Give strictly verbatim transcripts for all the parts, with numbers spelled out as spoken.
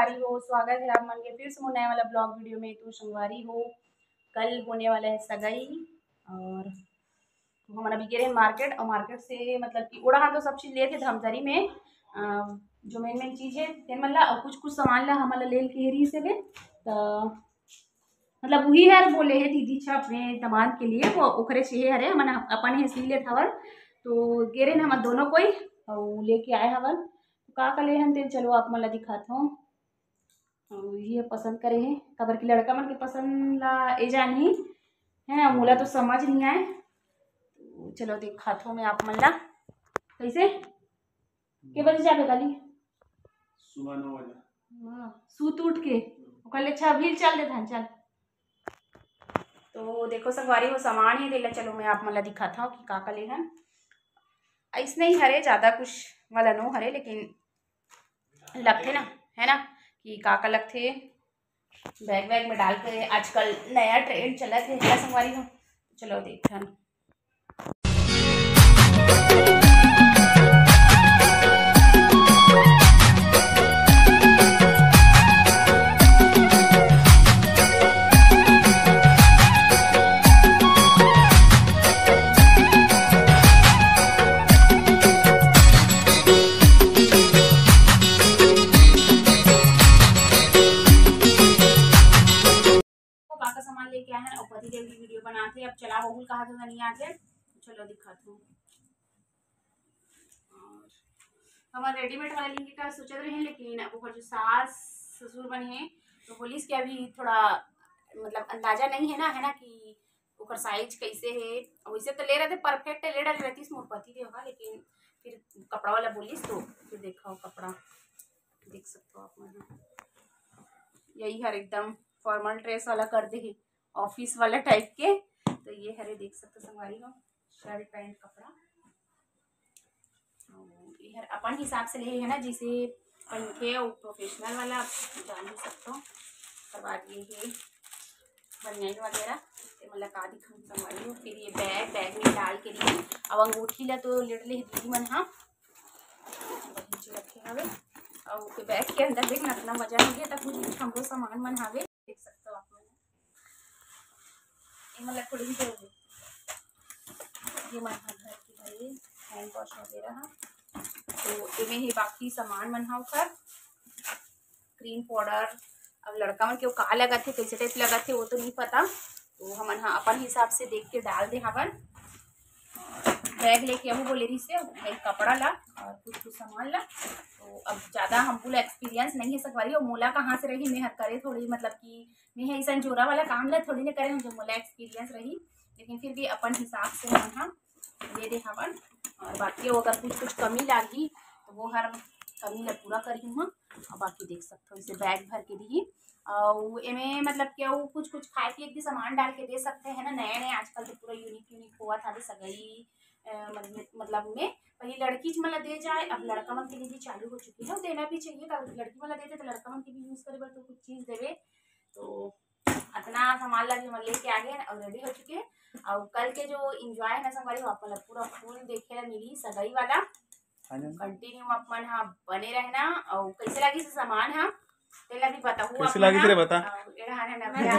Hello, स्वागत है आप मन के फिर से मोर नया वाला ब्लॉग वीडियो में। तो संगवारी हो, कल होने वाला है सगाई और तो हमन अभी गे रहे मार्केट और मार्केट से मतलब कि ओड़ा हाँ तो सब चीज लेथे धमतरी में, अ, जो मेन मेन चीज है तेन मन ला और कुछ कुछ सामान ला हमन ला ले के रही से बे। तो मतलब उही हर बोले है दीदी छा अपने दामाद के लिए, वो ओकरे चेहे हरे हमन अपन ही सी लेत हवन। तो गे रहे हमन दोनों कोई और लेके आए हवन। तो का का ले हन तेन चलो आप मन ला दिखात हूँ। अउ ये पसंद करे हे, काबर कि लड़का मन के पसंद ला ए जानी है, मोला तो समझ नहीं आए। तो चलो दिखात हूँ मैं आप मन ला। कैसे के बजे जाबे काली? सुबह नौ बजे। हाँ, सूत उठ के ओकर ले छह भी चल देथन, चल। तो देखो संगवारी हो सामान हे, तेला चलो मैं आप मन ला दिखात हूँ कि का का ले हन। ऐसने ही हरे, ज्यादा कुछ वाला नो हरे, लेकिन लगथे ना, है ना, कि का का लगथे। बैग वैग में डाल के आजकल नया ट्रेंड चलत हे, क्या संगवारी हो? चलो देखथन। का का सामान लेके आए हैं और पति देव की वीडियो बनाते हैं। अब चला बबुल कहा तो नहीं आते, चलो दिखाती हूँ। और हमारे रेडीमेड वाला लेंगे का सोचत रहे, लेकिन अब ओकर जो सास ससुर बने हैं तो बोलिस कि अभी थोड़ा मतलब अंदाजा नहीं है ना, है ना, कि ओकर साइज कैसे है। वैसे तो ले रहे थे, परफेक्ट ले रहे रहतीस मोर पति देव का, लेकिन फिर कपड़ा वाला बोलिस तो फिर देखा हो कपड़ा देख सकते हो आप मन। यही हर एकदम फॉर्मल ड्रेस वाला कर दे, ऑफिस वाला टाइप के। तो ये हरे देख सकते हो संगवारी हो, शर्ट पैंट कपड़ा। और ये हर अपन हिसाब से ले है ना, जिसे पहनथे और प्रोफेशनल वाला आप जान ही सकते हो। ओकर बाद ये है बनियान वगैरह, ते मतलब का दिखाऊँ संगवारी हो। फिर ये बैग, बैग में डाल के लिए अब अंगूठी ला तो लेट ले दीदी मन हा वही जो रखे हवे। और ओके बैग के अंदर देख ना इतना मजा आ गया, तब कुछ हमरो सामान मन हवे, देख सकते हो आप मन। ये मतलब थोड़ी भी जरूरी, ये मन हा घर की भाई हैंड वॉश वगैरह हा। तो इमे ही बाकी सामान मन हा ओकर क्रीम पाउडर। अब लड़का मन के वो का लगत हे, कैसे टाइप लगत हे, वो तो नहीं पता। तो हमन हा अपन हिसाब से देख के डाल दे हवन। बैग लेके आहू बोले रहिस हे, वही कपड़ा ला और कुछ कुछ सामान ला। तो अब ज्यादा हमको ला एक्सपीरियंस नहीं है संगवारी, और मोला कहाँ से रही, मैं हर करे थोड़ी, मतलब कि मैं हा ऐसा जोरा वाला काम ला थोड़ी ना करे हूँ जो मोला एक्सपीरियंस रही, लेकिन फिर भी अपन हिसाब से हमन हा दे दे हवन। और बाकी वो अगर कुछ कुछ कमी लागी तो वो हर कमी ला पूरा करी हूँ। और बाकी देख सकते हो इसे बैग भर के दी। और एमे मतलब कि वो कुछ कुछ खाए पिए के सामान डाल के दे सकते हैं ना, नए नए आजकल तो पूरा यूनिक यूनिक हुआ था सगाई, अ, मतलब मतलब में पहले लड़की मन ला दे जाए, अब लड़का मन के लिए भी चालू हो चुकी है, देना भी चाहिए, काबर लड़की मन ला देते तो लड़का मन के भी यूज करे बर तो कुछ चीज देवे। तो अतना सामान ला भी हमन लेके आ गए हैं और रेडी हो चुके हैं। और कल के जो एंजॉय है ना संगवारी, वो आप मन ला पूरा फुल देखे ला मिली सगाई वाला। हाँ जी। कंटिन्यू आप मन हा बने रहना। और कैसे लगी से सामान हा, तेला भी बताहू कैसे आप मन लगी हा। रे बता। और ये रहा ना नव्या।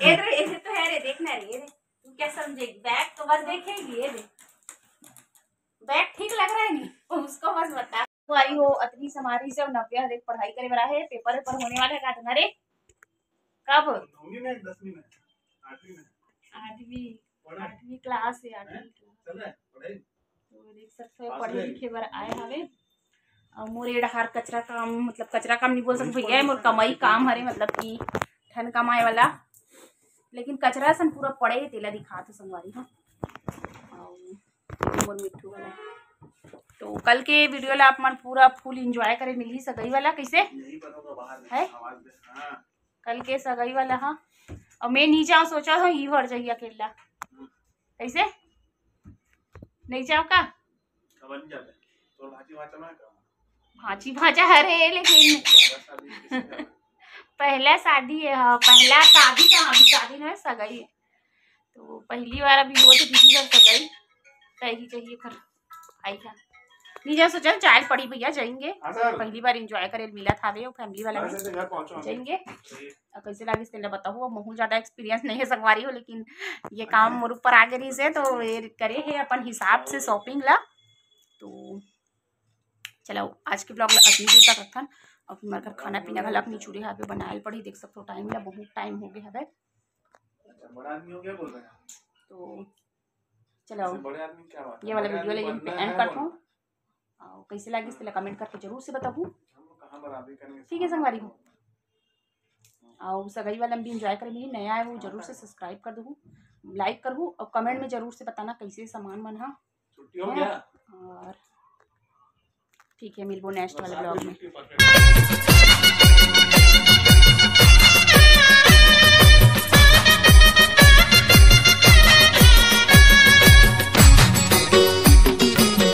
ये रे, ये तो है रे, देखना रे, ये रे। तू क्या समझेगी? बैग तो बस देखेगी, ये रे। बैग ठीक लग रहा है नहीं, उसको बस बता। तो आई हो अतनी समारी से, अब नव्या हर एक पढ़ाई करे वाला है, पेपर वेपर होने वाला है, का तुम्हारे? कब? नौवीं में, दसवीं में, आठवीं में। आठवीं, पढ़ा? आठवीं क्लास है, आठवीं हैं? क्लास। चल रहा है पढ़ाई? तो देख सकते हो, पास पढ़े में। लिखे बर आए हवे। और मोर ये डहार कचरा काम, मतलब कचरा काम नहीं बोल सकते भैया, मोर कमाई काम हरे, मतलब कि धन कमाए वाला, लेकिन कचरा सन पूरा पड़े हे, तेला दिखात हो संगवारी हो। और ये मोर मिट्ठू वाला। तो कल के वीडियो ला आप मन पूरा फुल एंजॉय करे मिलही सगाई वाला। कैसे यही पर होगा बाहर में, है? आवाज दे। हाँ। कल के सगाई वाला, हाँ। और मैं नहीं जाऊँ, सोचा हूँ, ये भर जाइए अकेला। कैसे? नहीं जाओ का? अब नहीं जाते। तोर भांची भांचा ना का? भांची भांचा हरे, लेकिन ज्यादा शादी किसी का? पहला शादी है, हाँ, पहला शादी का, अभी शादी ना है, सगाई है। तो पहली बार अभी वो तो दीदी घर सगाई, कही चाहिए घर आई था। नहीं जा सोचा, जाए ल पड़ी भैया, जाएंगे। हाँ सर। पहली बार enjoy करे ल मिलत हावे, वो family वाला हाँ में सर, घर पहुँचो हम। जाएंगे। और कैसे लागिस तेला बताहू, अब महू ज्यादा experience नहीं है संगवारी हो, लेकिन ये काम मोर ऊपर आ गे रहिस हे, तो ये करे हे अपन हिसाब से shopping ला। तो चलो, आज के vlog ला अतनी दूर तक रखथन। अब हमर घर खाना पीना घलक निचुड़े हावे, बनाए ल पड़ी। देख सकथो time ला, बहुत time हो गए हवे। अच्छा, बड़ा आदमी हो गया बोल रहे हैं। तो चलो, ऐसे बड़े आदमी क्या बात है? ये वाला बड़े video आदमी ला यहीं पे बनना end है करथो। बोल। और कैसे लागिस तेला comment करके जरूर से बताहू। हम लोग कहाँ बराबरी करेंगे? ठीक है संगवारी हो। और सगाई वाला भी enjoy करे मिली, नया है वो जरूर से subscribe कर दू, like करू और comment में जरूर से बताना कैसे सामान मन हा। छुट्टी हो गया? और ठीक है, मिलबो next वाले vlog में।